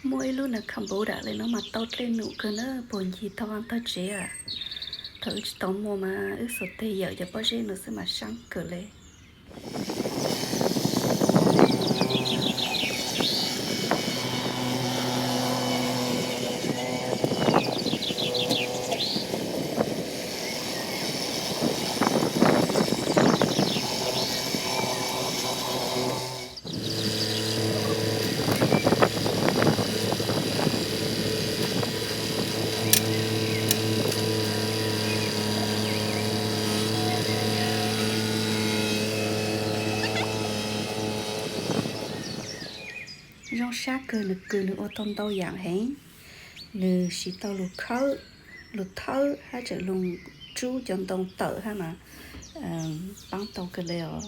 Muaj ib lub na Cambodia li no mas tau dlej num kawg na, puag ncig tog vaj tog tsev. Thaum wb tsis tau muaj mas wb xuas tes yawm cov pob zeb no xwb mas sab kawg li. Zoo sab kawg, nws kws nws ua tau ntau yaam heev. Nws siv tau lug khawb, lug thawb hab tseem lug tsub cov ntoo tawm hab mas paab tau kawg le os.